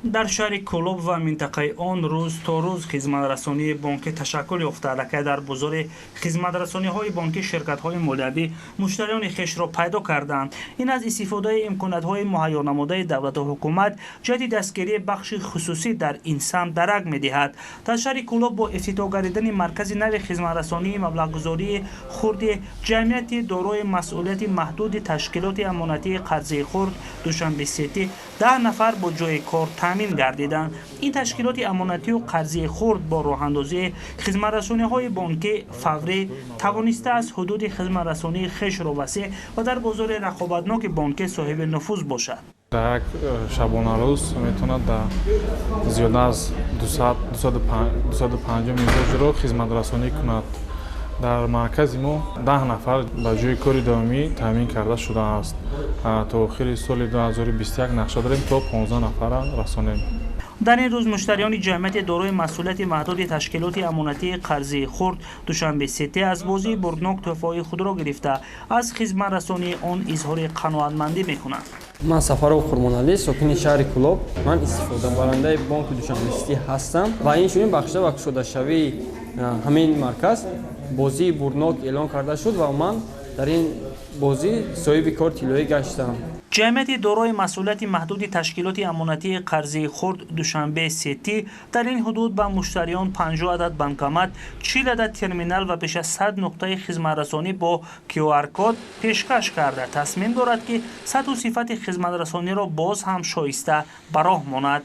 Дар шаҳри Кӯлоб ва минтақаи он рӯз то рӯз хизматрасонии бонкӣ ташаккул ёфта, аллакай дар бозори хизматрасониҳои бонкӣ ширкатҳои молиявӣ муштариёни хешро пайдо карданд. Ин аз истифодаи имкониятҳои муҳайёнамудаи давлату ҳукумат ҷиҳати дастгирии бахши хусусӣ дар ин самт дарак медиҳад. Дар шаҳри Кӯлоб бо ифтитоҳ гардидани маркази нави хизматрасонии маблағгузории хурди ҷамъияти дорои масъулияти маҳдуди ташкилоти амонатии қарзии хурд Душанбе Сити 10 нафар бо ҷойи кор таъмин гардиданд. Ин ташкилоти амонатию қарзии хурд бо роҳандозии хизматрасониҳои бонкӣ фаврӣ тавонистааст ҳудуди хизматрасонии хешро васеъ ва дар бозори рақобатноки бонкӣ соҳиби нуфуз бошад. Дар як шабонарӯз метавонад дар зиёда аз 250 мизоҷро хизматрасонӣ кунад. Дар маркази мо 10 нафар ба ҷои кори доимӣ таъмин карда шудааст. То охири соли 2021 нақша дорем, то 15 нафарра расонем. Дар ин рӯз муштариёни ҷамъияти дорои масъулияти маҳдуди ташкилоти амонатии қарзии хурд Душанбе Сити аз бозии бурднок тӯҳфаҳои худро гирифта, аз хизматрасонии он изҳори қаноатмандӣ мекунанд. Ман Сафаров Қурбоналӣ, сокини шаҳри Кӯлоб. Ман истифодабарандаи бонки Душанбе Сити ҳастам ва инчунин бахшида ба кушодашавии ҳамин марказ бозии бурднок эълон карда шуд ва ман дар ин бозӣ соҳиби корти тиллоӣ гаштам. Ҷамъияти дорои масъулияти маҳдуди ташкилоти амонатии қарзии хурд Душанбе Сити дар ин ҳудуд ба муштариён 50 адад банкомат, 40 адад терминал ва беш аз 100 нуқтаи хизматрасонӣ бо QR-код пешкаш карда, тасмим дорад, ки сатҳу сифати хизматрасониро боз ҳам шоиста ба роҳ монад.